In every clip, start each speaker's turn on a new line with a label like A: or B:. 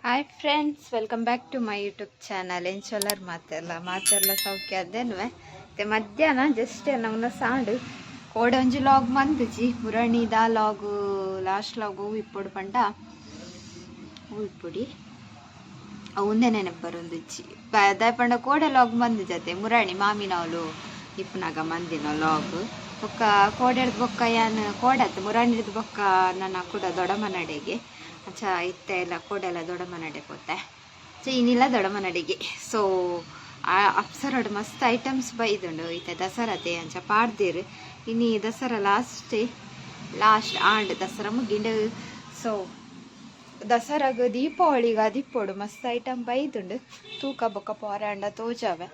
A: Hi friends, welcome back to my YouTube channel. ಎಂಚೊಲ್ಲರ್ ಮಾತೆರ್ಲ? ಮಾತೆರ್ಲ ಸೌಖ್ಯ ಅದೇನ್ವೆ. ಮತ್ತೆ ಮಧ್ಯಾಹ್ನ ಜಸ್ಟ್ ನಮ್ಮನ್ನ ಸಾಂಡು ಕೋಡೆ ಒಂಜಿ ಲಾಗ್ ಮಂದುಜಿ. ಮುರಣಿದ ಲಾಗು, ಲಾಸ್ಟ್ ಲಾಗು ಇಪ್ಪೊಡು ಪಂಡ ಹೂ ಇಪ್ಪೊಡಿ, ಅವು ಉಂದೆ ನೆನಪು ಬರೊಂದುಜ್ಜಿ. ದಾಯೆ ಪಂಡ ಕೋಡೆ ಲಾಗ್ ಮಂದು ಜತೆ ಮುರಾಣಿ ಮಾಮಿನವಲು ಇಪ್ಪುನಾಗ ಮಂದಿನ ಲಾಗ್. ಬೊಕ್ಕ ಕೋಡೆಡ್ದು ಬೊಕ್ಕ ಯಾನ್ ಕೋಡತ್ತು ಮುರಾಣಿಡ್ದು ಬೊಕ್ಕ ನನ್ನ ಕೂಡ ದೊಡ್ಡಮ್ಮನಡೆಗೆ. ಅಂಚ ಇತ್ತೆ ಎಲ್ಲ ಕೋಡೆಲ್ಲ ದೊಡ್ಡಮ್ಮನಡೆ ಪೋತೆ. ಸೊ ಇನ್ನಿಲ್ಲ ದೊಡ್ಡಮ್ಮನಡೆಗೆ. ಸೊ ಅಪ್ಸರಡ್ ಮಸ್ತ್ ಐಟಮ್ಸ್ ಬೈದುಂಡು. ಇತ್ತೆ ದಸರಾತೆ, ಅಂಚ ಪಾಡ್ದಿರು. ಇನಿ ದಸರಾ ಲಾಸ್ಟ್ ಲಾಸ್ಟ್ ಆಂಡ್, ದಸರಾ ಮುಗಿಂಡು. ಸೊ ದಸರಾಗ, ದೀಪಾವಳಿಗ ಅದಿಪ್ಪೊಡು ಮಸ್ತ್ ಐಟಮ್ ಬೈದುಂಡು. ತೂಕ ಬೊಕ್ಕ ಪೋರಾಂಡ ತೋಜಾವೆ.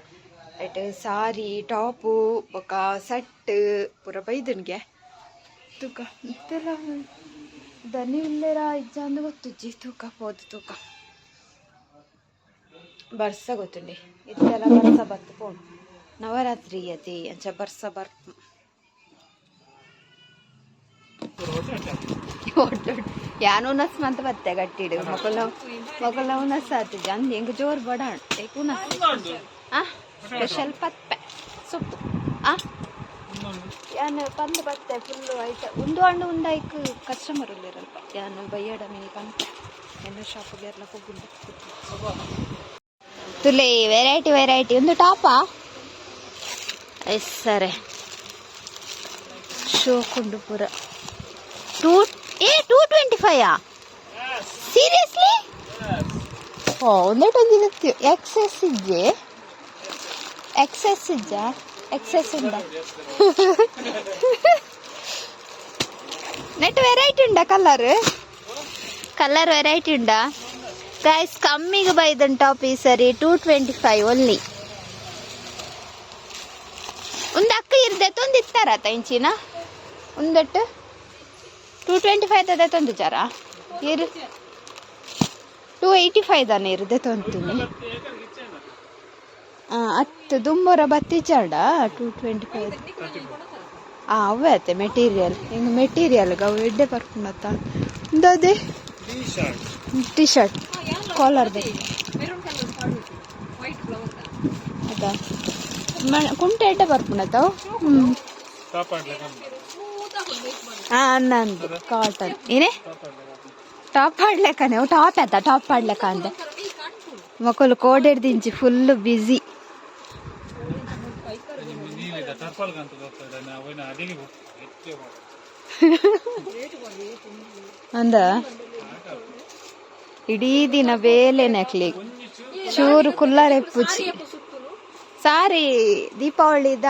A: ಎಟ್ ಸಾರಿ, ಟಾಪು ಬೊಕ್ಕ ಸೆಟ್ ಪೂರ ಬೈದುಂಡ್ಗೆ. ತೂಕ, ಇತ್ತೆಲ್ಲ ದನಿ ಉಲ್ಲೇರ ಇಜ್ಜಾಂದು ಗೊತ್ತುಜ್ಜಿ. ತೂಕ, ಪೋದು ತೂಕ. ಬರ್ಸ ಗೊತ್ತುಂಡಿ, ಇತ್ತೆಲ್ಲ ಬರ್ಸ ಬತ್ತು ಪೋಣು. ನವರಾತ್ರಿ ಅತಿ, ಅಂಚ ಬರ್ಸ ಬರ್ಪು. ಯಾನು ಉನಸ್ ಮಂತ ಬತ್ತೆ ಗಟ್ಟಿಡು. ಮೊಕಲ ಮೊಕಲ ಉನಸ್ ಆತು ಜಂದ್ ಹೆಂಗ ಜೋರ್ ಬಡ ಉನಸ್. ಆ ಸ್ಪೆಷಲ್ ಪಪ್ಪೆ ಸೊಪ್ಪು. ಆ ಯಾನ್ ಪಂದ್ ಬತ್ತೆ. ಫುಲ್ಲು ಐಟ ಉಂದು ಹಣ್ಣು ಉಂದಾಯ್ಕ್ ಕಸ್ಟಮರ್ ಉಲ್ಲೇರಲ್ಪ. ಯಾನ್ ಬಯ್ಯಡ ಮಿನಿ ಪನ್ಪೆ. ಎನ್ನ ಶಾಪ್ಗೆ ಎಲ್ಲ ಪೋಗುಂಡು. ತುಲೆ ವೆರೈಟಿ ವೆರೈಟಿ. ಒಂದು ಟಾಪಾ? ಎಸ್ ಸರೆ, ಶೋಕುಂಡು ಪೂರ. ಟೂ ಏ 225? ಸೀರಿಯಸ್ಲಿ? ಓ, ಒಂದೇಟೊಂದು ಎಕ್ಸೆಸ್ ಇಜ್ಜೆ? ಎಕ್ಸೆಸ್ ಇಜ್ಜಾ? ಎಕ್ಸೆಸ್ ಉಂಡ? ನೆಟ್ ವೆರೈಟಿ ಉಂಡಾ? ಕಲರ್ ಕಲರ್ ವೆರೈಟಿ ಉಂಡಾ? ಗೈಸ್, ಕಮ್ಮಿಗೆ ಬೈದನ್ ಟಾಪ್ ಈ ಸರಿ. 225 ಒನ್ಲಿ. ಒಂದು ಅಕ್ಕ ಇರ್ದೆ ತೊಂದಿತ್ತಾರ ಇಂಚಿನ ಒಂದಟ್ಟು 225 ತದೆ ತೊಂದು ಜರ ಇರು. 285 ದಾನೆ ಇರುದೆ ತೊಂತೀನಿ. ಅತ್ತು ದುಂಬೊರ ಬತ್ತಿಚಾಡ 225. ಆ ಅವೇ ಅತ್ತೆ ಮೆಟೀರಿಯಲ್ ಹಿಂಗೆ ಮೆಟೀರಿಯಲ್ ಅವು ಎಡ್ಡೆ ಪರ್ಪುಂಡತ್ತ. ಅದೇ ಟಿ ಶರ್ಟ್ ಕಾಲರ್ ಬೇಕು. ಅದಾ ಕುಂಟೆ ಎಡ್ಡೆ ಬರ್ಪುಂಡತ್ತವು. ಹ್ಞೂ, ಹಾಂ, ನಂದು ಕಾಟನ್. ಏನೇ ಟಾಪ್ ಪಾಡ್ಲೆಕ್ಕನೆ? ಟಾಪ್ ಆತ, ಟಾಪ್ ಪಾಡ್ಲೆಕ್ಕ ಅಂದೆ. ಮಕ್ಕಳು ಕೋಡೆಡ್ದಿಂಚಿ ಫುಲ್ ಬ್ಯುಸಿ. ಅಂದ ಇಡೀ ದಿನ ಬೇಲೆ ನೆಕ್ಲಿ ಚೂರು ಕುಲ್ಲಾರೆ ಪುಚ್ಚಿ ಸಾರಿ ದೀಪಾವಳಿದ.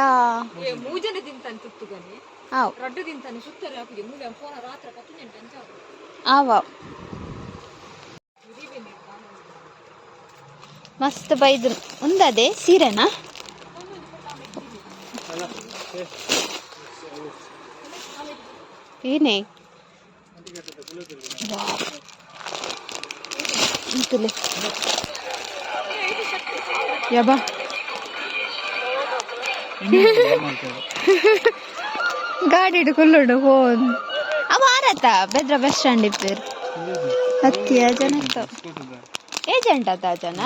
B: ಮೂಜನೆ ತಿಂತಾನೆ ತುತ್ತುಗನೆ.
A: ಆವ್.
B: ರಡ್ಡು ತಿಂತಾನೆ ಸುತ್ತರೆ ಹಾಕುದು ಮೂಲೆ ಫೋನ ರಾತ್ರಿ ಪತ್ತು ಗಂಟೆ ಅಂಚ.
A: ಆವ, ಮಸ್ತ್ ಬೈದ್ರು. ಉಂದದೆ ಸೀರೆನಾ? ಏನೇ ಇಂತಲೆ ಯಬಾ ಗಾಡಿ ಕುಲ್ಲುಂಡು ಫೋನ್. ಅವ ಆರತ ಬೆದ್ರ ಬಸ್ ಸ್ಟ್ಯಾಂಡ್ ಇಪ್ಪೇರು ಹತ್ತಿಯ ಜನ. ಏಜೆಂಟ್ ಆತ ಜನ.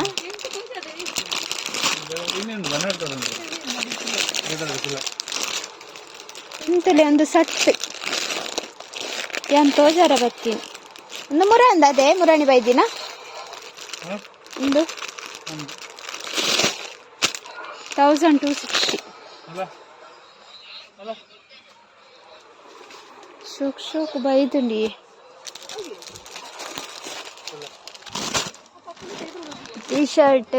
A: ಇಂತಲೆ ಒಂದು ಸಟ್ ಯಾನ್ ತೋಜಾರ ಬತ್ತೀನಿ. ಒಂದು ಮುರ ಅಂದ ಅದೇ ಮುರಾಣಿ ಬೈದಿನ ಒಂದು 1260. ಶೋಕ್ ಶೋಕ್ ಬೈದುಂಡಿ. ಟಿ ಶರ್ಟ್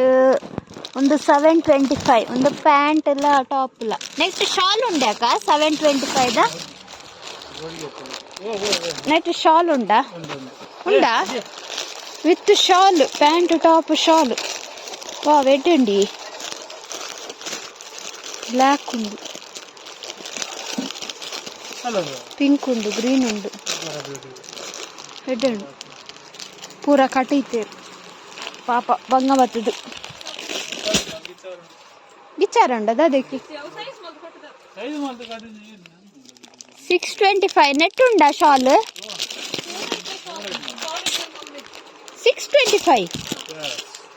A: ಒಂದು 725. ಒಂದು ಪ್ಯಾಂಟ್ ಎಲ್ಲ ಟಾಪ್ ಎಲ್ಲ. ನೆಕ್ಸ್ಟ್ ಶಾಲ್ ಉಂಡಾಕ 725 the. Next shawl ಉಂಡಾ? ಉಂಡಾ? With shawl, pant, top, shawl. ವಾ, ವೆಡ್ ಉಂಡಿ. ಬ್ಲ್ಯಾಕ್ ಉಂಡು, ಪಿಂಕ್ ಉಂಡು, ಗ್ರೀನ್ ಉಂಡು, ರೆಡ್ ಉಂಡು. ಪೂರ ಕಟೈತೇರು. ಪಾಪ ಬಂಗ ಬತ್ತದು. ವಿಚಾರ ಉಂಡದ ಅದಕ್ಕೆ. 625 ನೆಟ್ ಉಂಡಾ ಶಾಲ್? 625.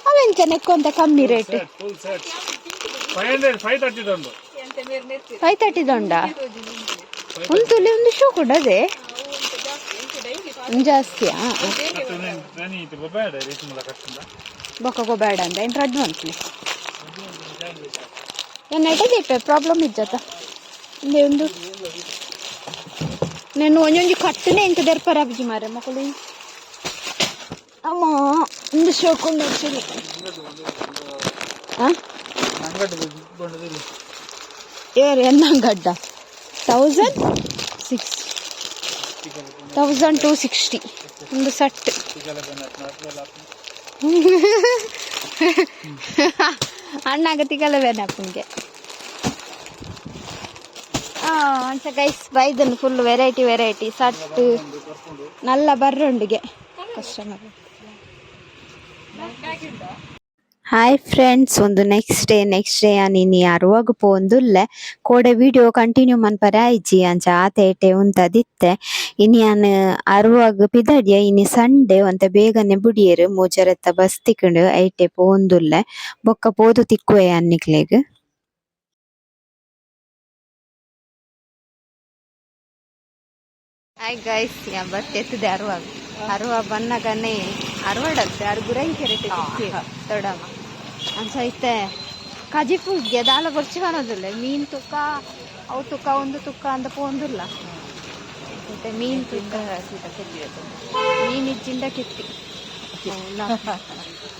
A: ಅವೆಂಚ ನೆಕ್ಕೊಂತ ಕಮ್ಮಿ rate?
C: Full set 500, 530 ಉಂಟು.
A: 530 ದೊಂಡ ಉಂತುಲಿ ಒಂದು ಶೋ ಕೊಡದೆ ಜಾಸ್ತಿಯಾ?
C: ಬೇಡ ರೇಟ್ ಮೂಲ ಕಟ್ಟಿಂದ.
A: ಬೊಕ್ಕ ಬೇಡ ಅಂದ ಎಂಟ್ರ ಅಡ್ವಾನ್ಸ್ ನೆಟ ದೀಪೆ ಪ್ರಾಬ್ಲಮ್ ಇಜ್ಜತ. ಇಂದೆ ಒಂದು నేను ಒಂಜೊಂಜಿ ಕಟ್ಟುನೆ ಎಂಕ ದೆರ್ಪರ ಅಬ್ಜಿ ಮಾರೆ ಮಕ್ಕಳು. ಅಮ್ಮ, ಒಂದು ಶೋಕೊಂಡು ಆಕ್ಚುಲಿ. ಹಾಂ. ಏರ್ ಎನ್ನಂಗಡ್ಡ 1006, 1260 ಒಂದು ಸೆಟ್. ಅಣ್ಣಾಗ ತಿಗಲವೇನ ಅಪ್ಪನಿಗೆ. ಅಂಚ ಗೈಸ್, ಬೈದನ್ ಫುಲ್ ವೆರೈಟಿ ವೆರೈಟಿ ಸಟ್ ನಲ್ಲ ಬರ್ರೊಂಡಿಗೆ ಕಸ್ಟಮರ್. ಹಾಯ್ ಫ್ರೆಂಡ್ಸ್, ಒಂದು ನೆಕ್ಸ್ಟ್ ಡೇ. ನೆಕ್ಸ್ಟ್ ಡೇ ನೀನಿ ಅರುವಾಗ ಪೋಂದುಲ್ಲೆ. ಕೋಡೆ ವಿಡಿಯೋ ಕಂಟಿನ್ಯೂ ಮನ್ಪರೆ ಆಯ್ಜಿ, ಅಂಚ ಆತೇಟೆ ಉಂತದಿತ್ತೆ. ಇನಿ ಯಾನ್ ಅರುವಾಗ ಪಿದಡಿಯ. ಇನಿ ಸಂಡೆ ಒಂತೆ ಬೇಗನೆ ಬುಡಿಯೆರ್. ಮೂಜರೆತ್ತ ಬಸ್ ತಿಕ್ಕುಂಡು, ಐಟೆ ಪೋಂದುಲ್ಲೆ. ಬೊಕ್ಕ ಪೋದು ತಿಕ್ಕುವೆ ಅನ್ನಿಕ್ಲೆಗ್. ಹಾಯ್ ಗೈಸ್, ಯಾ ಬತ್ತೆತ್ತದೆ ಅರುವಾಗ. ಅರುವ ಬನ್ನಗನೆ ಅರುವಡತ್ತೆ ಅರು ಗುರಂಕೆರೆಟ್ ದೊಡಮ್ಮ. ಅಂಚ ಇತ್ತೆ ಕಜಿಪು ದಾಲ ಬೊರ್ಚಿ ಕಾಣೋದಿಲ್ಲ. ಮೀನ್ ತುಕ್ಕ ಅವು ತುಕ್ಕ ಒಂದು ತುಕ್ಕ ಅಂತ ಪೋಂದುಲ್ಲ. ಮತ್ತೆ ಮೀನ್ ತುಕ್ಕ, ಮೀನ್ ಇಜ್ಜಿಂದ ಕಿತ್ತಿ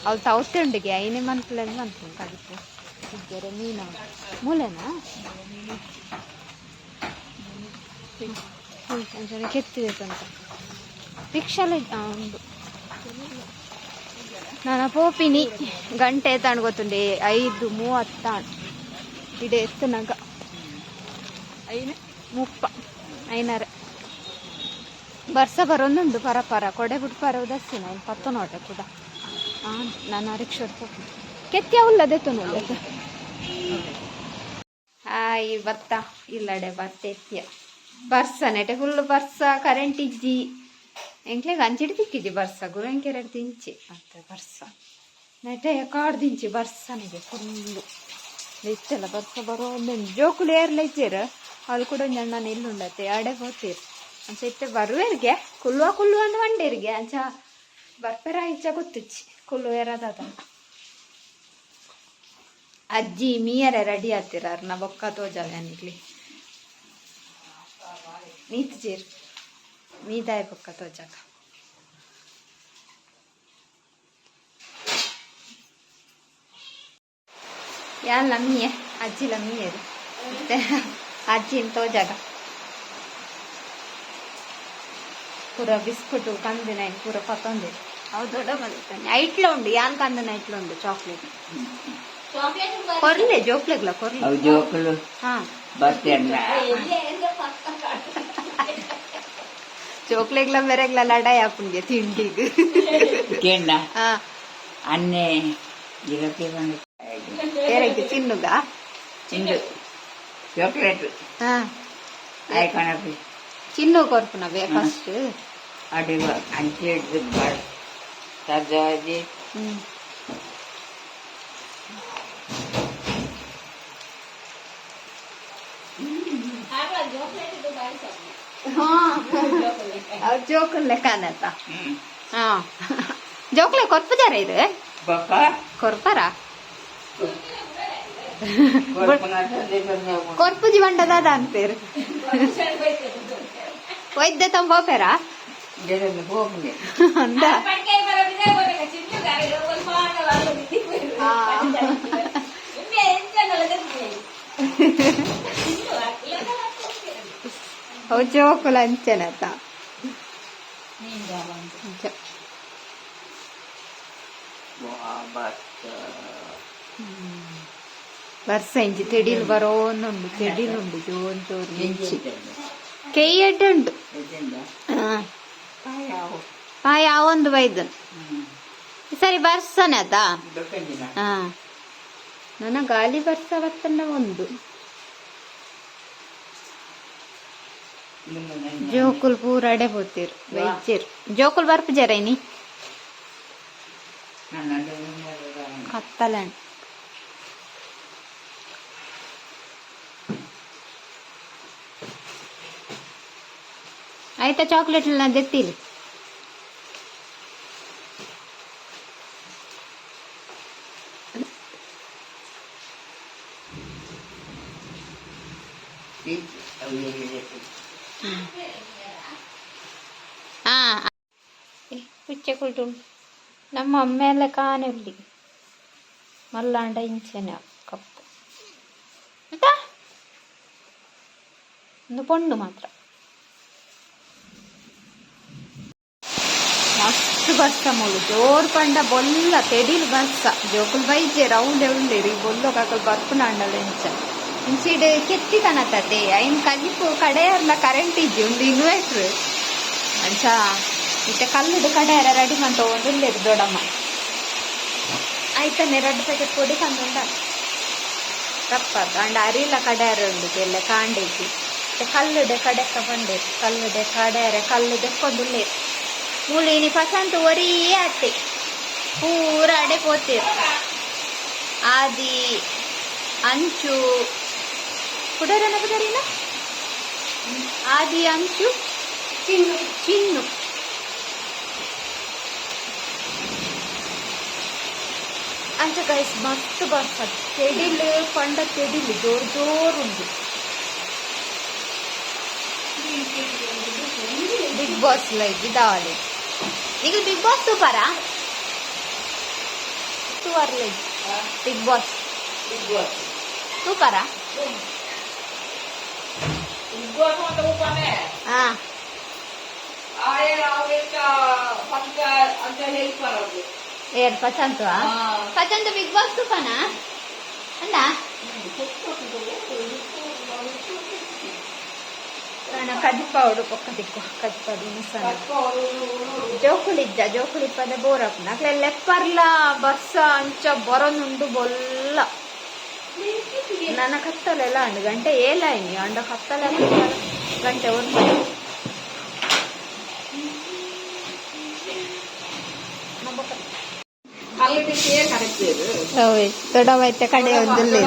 A: ಅವು ತೌತೆ ಉಂಡಿಗೆ ಐನೇ ಮನ್ಪುಲೆಂದು ಮನ್ಪುಂಡು. ಕಜಿಪು ಇಜ್ಜರೆ ಮೀನು ಮೂಲೆನಾ ಅಂಚನೆ ಕೆತ್ತಿದೆ ಅಂತ ರಿಕ್ಷಾಲ ಉಂಡು. ನಾನು ಪೋಪಿನಿ ಗಂಟೆ ಎತ್ತಾಂಡ್ ಗೊತ್ತುಂಡೆ? 5:30 ಇಡೆ ಎತ್ತುನಗ.
B: ಐನೆ.
A: 30 ಐನರೆ. ಬರ್ಸ ಬರೋದುಂಡು ಪರ ಪರ ಕೊಡೆ ಬಿಟ್ಟು ಉದಸ್ಸಿನ ಇನ್ನು ಪತ್ತು ನೋಟೆ ಕೂಡ. ಹಾಂ, ನಾನು ರಿಕ್ಷಾ ಪೋಪಿನಿ. ಕೆತ್ತಿ ಅವಲ್ಲದೆ ತೊನಲ್ಲ. ಹಾಯ್, ಬತ್ತ ಇಲ್ಲಡೆ ಬತ್ತ ಎತ್ತಿಯ. ಬರ್ಸ ನೆಟೆ ಫುಲ್ ಬರ್ಸ, ಕರೆಂಟ್ ಇಜ್ಜಿ. ಎಂಕ್ಲೆಗ್ ಅಂಚಿಡ್ ತಿಕ್ಕಿಜಿ ಬರ್ಸ, ಗುರಂಕೆರೆಡ್ ತಿಂಚಿ ಅತ್ತ ಬರ್ಸ. ನೆಟೆ ಕಾಡ್ದಿಂಚಿ ಬರ್ಸನಿಗೆ ಫುಲ್ಲು ಇತ್ತೆಲ್ಲ ಬರ್ಸ ಬರೋ. ಜೋಕುಲು ಏರ್ಲ ಇಜ್ಜೆರ್. ಅಲ್ಲಿ ಕೂಡ ಒಂಜಿ ಅಣ್ಣನ ಇಲ್ಲುಂಡತ್ತೆ, ಆಡೆ ಪೋತೀರ್. ಅಂಚ ಇತ್ತೆ ಬರುವೆರ್ಗೆ ಕುಲ್ಲುವ ಕುಲ್ಲುವ ಅಂದ್ ವಂಡೇರಿಗೆ. ಅಂಚ ಬರ್ಪೆರ ಇಚ್ಚ ಗೊತ್ತುಚ್ಚಿ, ಕುಲ್ಲುವೆರದ. ಅಜ್ಜಿ ಮೀಯರೆ ರೆಡಿ ಆತಿರ. ಅರ್ನ ಬೊಕ್ಕ ತೋಜಾವೆ ಅನಿಗ್ಲಿ. ಮೀತ್ ಜೀರ್ ಮೀದಾಯ ಬೊಕ್ಕ ತೋಜಾಗ. ಯಾನ್ ಲಮ್ಮಿಯೆ, ಅಜ್ಜಿ ಲಮ್ಮಿಯರು. ಮತ್ತೆ ಅಜ್ಜಿನ ತೋಜಾಗ ಪೂರ ಬಿಸ್ಕುಟು ಕಂದಿನ ಪೂರ ಪತ್ತೊಂದೆ. ಅವು ದೊಡ್ಡ ಬಂದಿತ್ತಾನೆ ಐಟ್ಲ ಉಂಡು. ಯಾನ್ ಕಂದನ ಐಟ್ಲ ಉಂಡು. ಚಾಕ್ಲೇಟ್ ಕೊರ್ಲೆ, ಜೋಕ್ಲೆಗ್ಲ ಕೊರ್ಲೆ.
D: ಅವು ಜೋಕುಲು.
A: ಹಾ.
D: ಬರ್ತೇನೆ.
A: ಜೋಕ್ಲೆಗ್ಲ ಬೆರೆಗ್ಲ ಲಡಾಯಿ ಆಪುಂಗೆ ತಿಂಡಿಗ್.
D: ಕೇಂದ್ರ.
A: ಹಾ.
D: ಅನ್ನೆ ಜಿಲಪಿ ಬಂದು.
A: ಏರಕ್ಕೆ ಚಿನ್ನುಗ?
D: ಇಂದು ಚಾಕ್ಲೇಟ್.
A: ಹಾ.
D: ಆಯ್ಕೊಳಪಿ.
A: ಚಿನ್ನು ಕೊರ್ಪುನವೇ ಫಸ್ಟ್.
D: ಅಡಿ ಅಂಚೆ ಹಿಡ್ದು ಬಾಳ ಸಜ್ಜಾಜಿ.
A: ಹ್ಮ್. ಅವ್ರು ಜೋಕುಲ್ ಲೆಕ್ಕನತ್ತ. ಹಾ, ಜೋಕ್ಲೆ ಕೊರ್ಪುಜಾರ ಇದು?
D: ಬೊಕ್ಕ.
A: ಕೊರ್ಪರ? ಕೊರ್ಪುಜಿ ಬಂಡದ ಅನ್ಪೇರು. ವೈದ್ಯ ತಂಬೋಪೇರ.
D: ಹೋಗ್ಲಿ.
A: ಅಂದ. ಅವು ಜೋಕುಲ ಅಂಚೆನತ್ತ. ಅಂಚ. ಬರ್ಸ ಇಂಚಿ ತೆಡಿಲ್ ಬರೋನುಂಡು, ತೆಡಿಲುಂಡು ಜೋರ್ ಜೋರು ಇಂಚಿ. ಕೆಯ್ಯಡ್ಡೆ ಉಂಡು. ಹಾ, ಯಾವೊಂದು ಬೈದನ್ ಸರಿ ಬರ್ಸನೆ ಆತ. ಹಾ, ನನ್ನ ಗಾಲಿ ಬರ್ಸ ಬರ್ತನ ಒಂದು. ಜೋಕುಲ್ ಪೂರ ಅಡೆ ಪೋತೀರ್ ಬೈಚೀರ್. ಜೋಕುಲ್ ಬರ್ಪುಜಾರ ಇನಿ?
D: ನನ್ನ.
A: ಕತ್ತಲೆ. ಆಯ್ತಾ, ಚಾಕ್ಲೇಟ್ ದೆತ್ತಿಲಿ. ಹಾ, ಪುಚ್ಚೆ ಕುಲ್ಟು ನಮ್ಮ ಅಮ್ಮೆಲ್ಲ ಕಾನೆಲ್ಲಿ ಮಲ್ಲಾಂಡ ಇಂಚೆನೆ ಕಪ್ಪು ಆಯ್ತಾ. ಒಂದು ಪೊಣ್ಣು ಮಾತ್ರ. ಮಸ್ತ್ ಬರ್ಸ ಮುಳು ಜೋರ್ ಪಂಡ ಬೊಲ್ಲ ತೆಡಿಲ್ ಬರ್ಸ. ಜೋಕುಲ್ ಬೈಜೆ ರೌಂಡ್ ಉಳ್ಳೇರಿ ಬೊಲ್ಲೊ ಕಾಕಲ್ ಬರ್ಪುನ ಅಂಡಲ ಇಂಚ ಇಂಚಿಡ್ ಕೆತ್ತಿ ಕನತತೆ. ಐನ್ ಕಜಿಪು ಕಡೆಯರ್ಲ ಕರೆಂಟ್ ಇಜ್ಜಿ, ಒಂದು ಇನ್ವರ್ಟರ್. ಅಂಚ ಇತ್ತೆ ಕಲ್ಲುಡು ಕಡೆಯರ ರೆಡಿ ಮಂತ ಉಳ್ಳೇರು ದೊಡಮ್ಮ. ಆಯ್ತಾನೆ ರಡ್ಡ್ ಪ್ಯಾಕೆಟ್ ಪೊಡಿ ಕಂದುಂಡ ತಪ್ಪದು ಅಂಡ ಅರಿಲ ಕಡೆಯರ ಉಂಡು ಎಲ್ಲ ಕಾಂಡೇಜಿ. ಕಲ್ಲುಡೆ ಕಡೆಕ್ಕ ಬಂಡೆ ಕಲ್ಲುಡೆ ಕಡೆಯರೆ ಕಲ್ಲು ದೆಕ್ಕೊಂದುಲ್ಲೇರು. ಮೂಲು ಇನಿ ಪಸಂತ ಒರಿಯೇ ಅತ್ತೆ, ಪೂರ ಅಡೆ ಪೋತೇರು. ಆದಿ, ಅಂಚು, ಕುಡರನ ಪುದರಿನ ಆದಿ, ಅಂಚು, ಚಿನ್ನು, ಚಿನ್ನು. ಅಂಚ ಗೈಸ್, ಮಸ್ತ್ ಬರ್ಸ, ತೆಡಿಲ್ ಪಂಡ ತೆಡಿಲ್ ಜೋರ್ ಜೋರ್ ಉಂಡು. ಬಿಗ್ ಬಾಸ್ ಲೈಕ್ ಇದಾವಲೆ ಈಗ. ಬಿಗ್ ಬಾಸ್ ಸೂಪರಾ? ಸೂಪರ್ ಲೈಕ್ ಬಿಗ್ ಬಾಸ್ ಸೂಪರಾ? ಹಾ. ಏರ್ ಪಸಂತು ಪಸಂತು ಬಿಗ್ ಬಾಸ್ ಸೂಪನಾ ಅಂದ. ನಾನು ಕಜಿಪಾವಡು ಪೊಕ್ಕ ದಿಕ್ಕು ಕಜಿಪಾಡು ಮುಸನ ಜೋಕುಲಿಜ್ಜ. ಜೋಕುಲಿಪ್ಪದೆ ಬೋರ್ ಆಪುಂಡು. ಅಕ್ಲೆ ಲೆಪ್ಪರ್ಲ ಬರ್ಸ ಅಂಚ ಬರೊಂದುಂಡು ಬೊಲ್ಲ. ನನ್ನ ಕತ್ತಲೆಲ್ಲ ಉಂಡು. ಗಂಟೆ ಏಲಾಯ್ನಿ ಅಂಡ ಕತ್ತಲೆ. ಗಂಟೆ 9. ದೊಡ್ಡವೈತೆ ಕಡೆ ಒಂದು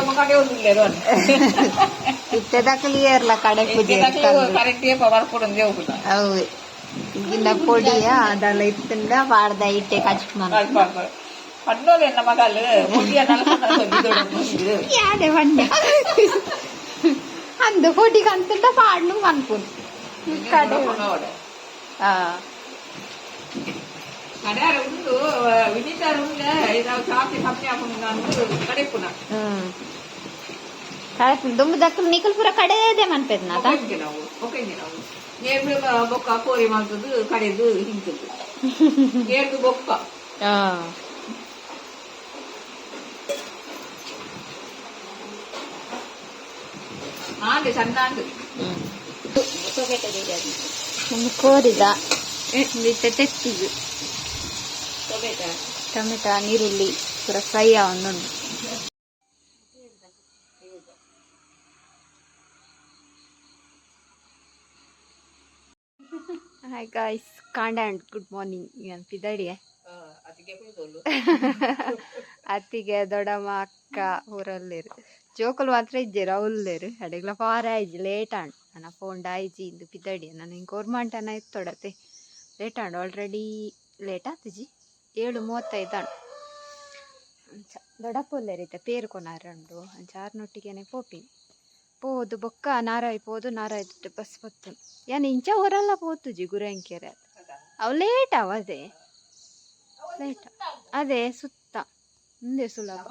A: ಇತ್ತೆದ ಕ್ಲಿಯರ್ಲ ಕಡೆ ಪೂಜೆ. ಅವು ಇನ್ನ ಪೊಡಿಯ ಅದೆಲ್ಲ ಇತ್ತಂಡ ಪಾಡ್ದ ಇಟ್ಟೆ ಕಚ್ಕು. ಯಾಡೆ ಬಂಡ ಅಂದು ಪೊಡಿ ಕಂತಂಡ ಪಾಡ್ನು ಮನ್ಪುನ್ ಕಡೆ. ಆ.
B: ಕಡೆಯಾರ ಉಂಡು ವಿನಿತಾರ ಉಂಡ ನಾವು ಚಾಪಿ ಕಮ್ಮಿ ಆಪುಂಡು ಕಡೆಪುನ.
A: ಹ್ಮ್, ದುಂಬು ದಕ್ಕಲ್ ನಿಕಲ್ ಪೂರ ಕಡೆದೇ ಮನ್ಪೆದ್ನ.
B: ನಾವು ಒಕೆಂಜಿ ನಾವು ನೇರ್ದು ಬೊಕ್ಕ ಕೋರಿ ಮಾಡ್ತದ್ದು ಕಡೆದು ಹಿಂತದ್ದು ನೇರ್ದು ಬೊಕ್ಕ.
A: ಹಾ.
B: ಆಂಡೆ ಸಣ್ಣ ಆಂಡು.
A: ಒಂದು ಕೋರಿದ ಇತ್ತೆ ತೆತ್ತಿಗು ಟೊಮೆಟೊ ನೀರುಳ್ಳಿ ಪೂರ ಫ್ರೈ ಆವೊಂದುಂಡು. ಹಾಯ್ ಗಾಯ್ಸ್, ಕಾಂಡ ಆ್ಯಂಡ್ ಗುಡ್ ಮಾರ್ನಿಂಗ್. ಪಿದಡಿಯೆ. ಅತ್ತಿಗೆ, ದೊಡ್ಡಮ್ಮ, ಅಕ್ಕ ಊರಲ್ಲೇರು. ಜೋಕುಲು ಮಾತ್ರ ಇಜ್ಜೆರ್, ಅವ್ಲ್ಲೇರು. ಅಡೆಗ್ಲ ಪಾರ ಆಯ್ಜಿ, ಲೇಟ್ ಆಂಡ್. ನನ್ನ ಫೋನ್ ಆಯ್ಜಿ ಇಂದು ಪಿದಡಿ. ನಾನು ಹಿಂಗೆ ಕೋರ್ಮಾಂಟನ ಇತ್ತೊಡತೆ. ಲೇಟ್ ಆಂಡ್, ಆಲ್ರೆಡಿ ಲೇಟ್ ಆತುಜಿ. 7:35 ಆಂಡ್. ಅಂಚ ದೊಡ್ಡಪ್ಪ ಉಲ್ಲೇರ್, ಪೇರು ಕೊನಾರ ಉಂಡು. ಅಂಚ ಆರ್ನೊಟ್ಟಿಗೆನೆ ಪೋಪಿನಿ. ಪೋದು ಬೊಕ್ಕ ನಾರಾಯಿ ಪೋದು ನಾರಾಯಿ ಬಸ್ ಪತ್ತುನು. ಯಾನ್ ಇಂಚ ಊರೆಲ್ಲ ಪೋತುಜಿ ಗುರಂಕೆರೆ. ಅವು ಲೇಟ್ ಅವ, ಅದೇ ಲೇಟ್, ಅದೇ ಸುತ್ತ ಮುಂದೆ ಸುಲಭ.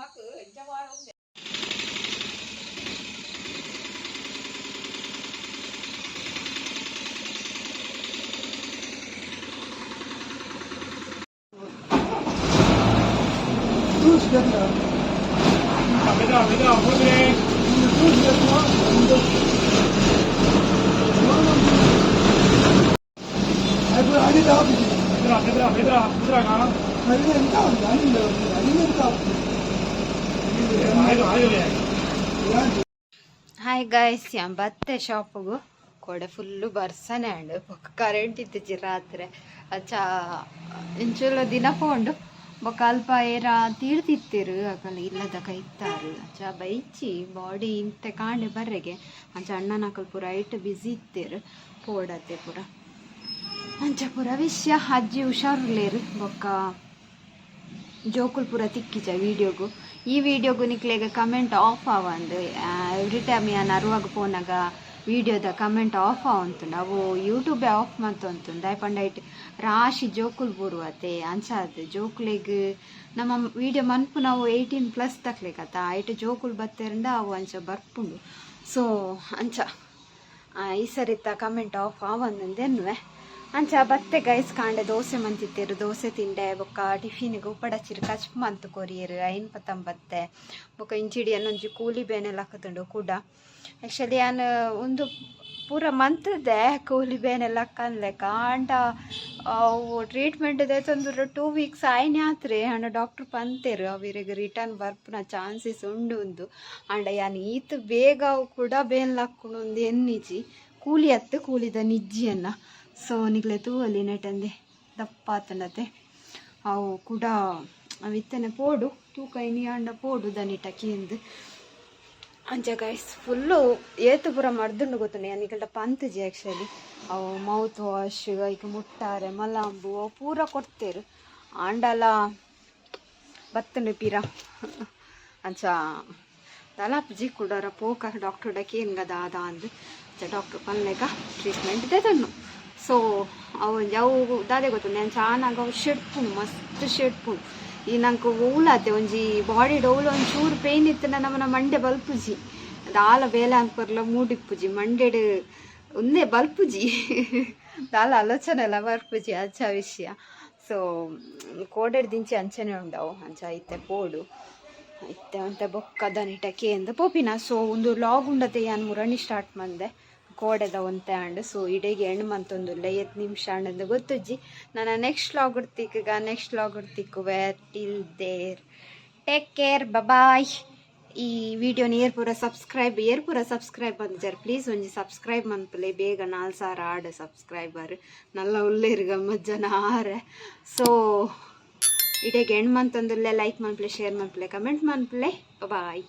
C: ಮೆದ ಹೋದ್ರೆ. ಬೆದ್ರ ಬೆದ್ರ ಬೆದ್ರ ಬೆದ್ರಾಗ. ಆಯ್ತು ಆಯ್ತು.
A: ಹಾಯ್ ಗಾಯ್ಸ್, ಯಾನ್ ಬತ್ತೆ ಶಾಪುಗು. ಕೋಡೆ ಫುಲ್ಲು ಬರ್ಸನೆ ಅಂಡ್ ಬೊಕ್ಕ ಕರೆಂಟ್ ಇತ್ತಿಜಿ ರಾತ್ರೆ. ಅಚ್ಚ ಇಂಚುಲ ದಿನ ಪೋಂಡು. ಬೊಕ ಅಲ್ಪ ಏರ ತೀರ್ದಿತ್ತೆರ್, ಅಕಲ್ ಇಲ್ಲದ ಕೈತಾರ್. ಅಂಚ ಬೈಚಿ ಬಾಡಿ ಇಂತೆ ಕಾಂಡೆ ಬರ್ರೆಗೆ. ಅಂಚ ಅಣ್ಣನಕಲ್ ಪೂರ ಐಟ್ ಬಿಸಿ ಇತ್ತೆರ್, ಪೋಡತೆ ಪೂರ. ಅಂಚ ಪೂರ ವಿಷಯ. ಅಜ್ಜಿ ಹುಷಾರುಲ್ಲೇರ್. ಬೊಕ್ಕ ಜೋಕುಲ್ ಪೂರ ತಿಕ್ಕಿಜ ವೀಡಿಯೋಗು. ಈ ವೀಡಿಯೋಗು ನಿಕ್ಲೆಗ್ ಕಮೆಂಟ್ ಆಫ್ ಆವಂದು. ಎವ್ರಿ ಟೈಮ್ ಯಾನ್ ಅರುವಾಗ ಪೋನಾಗ ವೀಡಿಯೋದ ಕಮೆಂಟ್ ಆಫ್ ಆವಂತುಂಡು. ಅವು ಯೂಟ್ಯೂಬೇ ಆಫ್ ಮಂತೊಂತುಂಡು. ದಾಯೆ ಪಂಡ ಐಟ್ ರಾಶಿ ಜೋಕುಲ್ ಬೂರುವತೆ. ಅಂಚಾದ್ ಜೋಕುಲೆಗ್ ನಮ್ಮ ವೀಡಿಯೋ ಮನ್ಪುನವು 18+ ತಕ್ಲೆಗ್ ಅತ್ತ. ಐಟ್ ಜೋಕುಲು ಬತ್ತೆರಂಡ ಅವು ಅಂಚ ಬರ್ಪುಂಡು. ಸೊ ಅಂಚ ಈ ಸರಿತ ಕಮೆಂಟ್ ಆಫ್ ಆವಂದಂದು ಎನ್ನುವೆ. ಅಂಚ ಬತ್ತೆ ಗೈಸ್. ಕಾಂಡೆ ದೋಸೆ ಮಂತಿತ್ತೆರ್, ದೋಸೆ ತಿಂಡೆ. ಬೊಕ್ಕ ಟಿಫಿನ್ಗೆ ಉಪ್ಪಡಚ್ಚಿರ್ ಕಚ್ಪ್ ಮಂತ್ ಕೊರಿಯೆರ್, ಐನ್ ಪತ್ತಂಬತ್ತೆ. ಬೊಕ್ಕ ಇಂಚಿಡಿ ಒಂಜಿ ಕೂಲಿ ಬೇನೆ ಲಕ್ಕುದುಂಡು ಕುಡ. ಆ್ಯಕ್ಚುಲಿ ಯಾನ್ ಉಂದು ಪೂರ ಮಂತುದೆ, ಕೂಲಿ ಬೇನೆ ಲಕ್ಕನ್ಲೆಕ್ಕ. ಆಂಡ ಅವು ಟ್ರೀಟ್ಮೆಂಟ್ ದೆತೊಂದು 2 ವೀಕ್ಸ್ ಆಯ್ನೆ ಆತ್ರೆ. ಆಂಡ ಡಾಕ್ಟ್ರ್ ಪಂತೆರ್, ಅವು ಇರೆಗ್ ರಿಟರ್ನ್ ಬರ್ಪುನ ಚಾನ್ಸಸ್ ಉಂಡು ಉಂದು. ಆಂಡ ಯಾನ್ ಈತ್ ಬೇಗ ಅವು ಕೂಡ ಬೇನ್ ಲಕ್ಕುಂಡು ಉಂದು ಎನ್ನಿಜಿ. ಕೂಲಿ ಅತ್ತು, ಕೂಲಿದ ನಿಜ್ಜಿಯನ್ನ. ಸೊ ನಿಕ್ಲೆ ತೂವೊಲಿ ನೆಟಂದೆ ದಪ್ಪ ಆತುಂಡತೆ. ಅವು ಕುಡ ಅವು ಇತ್ತನೆ ಪೋಡು ತೂಕ ಇನಿ ಆಂಡ ಪೋಡು ದನಿಟ ಕೇಂದ್. ಅಂಚ ಗೈಸ್, ಫುಲ್ಲು ಏತು ಪೂರ ಮರ್ದುಂಡು ಗೊತ್ತುಂಡು. ಯಾನ್ ನಿಕಲ್ಡ ಪಂತುಜಿ ಆ್ಯಕ್ಚುಲಿ. ಅವು ಮೌತ್ ವಾಶ್, ಐಕ್ ಮುಟ್ಟಾರೆ ಮಲಾಂಬು, ಅವು ಪೂರ ಕೊಡ್ತೇರು. ಆಂಡಲ ಬತ್ತುಂಡು ಪಿರ. ಅಂಚ ದಲಾಪುಜಿ. ಕುಡರ ಪೋಕ ಡಾಕ್ಟರ್ಡ ಕೇನ್ಗ ದಾದ ಅಂದ್. ಅಂಚ ಡಾಕ್ಟರ್ ಪನ್ಲೆಕ ಟ್ರೀಟ್ಮೆಂಟ್ ದೆತೊನ್ನು. ಸೊ ಅವು ಒಂಜಿ ಅವು ದಾದೆ ಗೊತ್ತುಂಡು, ಅಂಚ ಆನಾಗ ಅವು ಶೆಡ್ಪುಂಡು, ಮಸ್ತ್ ಶೆಡ್ಪುಂಡು. ಈ ನಂಕ್ ಓಲಾತೆ ಒಂಜಿ ಬಾಡಿಡ್ ಓಲ ಒಂಚೂರು ಪೇನ್ ಇತ್ತುಂಡ ನಮನ ಮಂಡೆ ಬಲ್ಪುಜಿ. ದಾಲ ಬೇಲೆ ಅನ್ಪರ್ಲ ಮೂಡಿಪ್ಪುಜಿ, ಮಂಡೆಡ್ ಉಂದೆ ಬಲ್ಪುಜಿ, ದಾಲ ಆಲೋಚನೆ ಎಲ್ಲ ಬರ್ಪುಜಿ. ಅಂಚ ವಿಷಯ. ಸೊ ಕೋಡೆಡ್ ದಿಂಚಿ ಅಂಚನೆ ಉಂಡವು. ಅಂಚ ಇತ್ತೆ ಪೋಡು ಇತ್ತೆ ಒಂತೆ ಬೊಕ್ಕ ದನಿಟ ಕೇಂದ್ ಪೋಪಿನ. ಸೊ ಉಂದು ಲಾಗ್ ಉಂಡತೆ. ಯಾನ್ ಮುರಣಿ ಸ್ಟಾರ್ಟ್ ಮಂದೆ ಕೋಡೆದ ಒಂತೆ ಆಂಡ್. ಸೊ ಇಡೆಗೆ ಎಂಡ್ ಮಂತೊಂದುಲ್ಲೆ. ಏತ್ ನಿಮಿಷ ಆಂಡ್ ಗೊತ್ತುಜ್ಜಿ. ನನ್ನ ನೆಕ್ಸ್ಟ್ ಲಾಗ್ ತಿಕ್ಕುಗ, ನೆಕ್ಸ್ಟ್ ಲಾಗ್ ತಿಕ್ಕುವೆ. Till then, take care, bye. ಈ ವಿಡಿಯೋನ ಏರ್ ಪೂರ ಸಬ್ಸ್ಕ್ರೈಬ್ ಬಂದಿದ್ದಾರೆ, ಪ್ಲೀಸ್ ಒಂಜಿ ಸಬ್ಸ್ಕ್ರೈಬ್ ಮನ್ಪುಲೆ. ಬೇಗ 4000 ಆಡ್ ಸಬ್ಸ್ಕ್ರೈಬರ್. ನಲ್ಲ ಉಲ್ಲೇರು ಗಮ್ಮತ್ ಜನ ಆರೆ. ಸೊ ಇಡೆಗೆ ಎಂಡ್ ಮಂತೊಂದುಲ್ಲೆ. ಲೈಕ್ ಮನ್ಪುಲೆ, ಶೇರ್ ಮನ್ಪುಲೆ, ಕಮೆಂಟ್ ಮನ್ಪುಲೆ. ಬಾಯ್.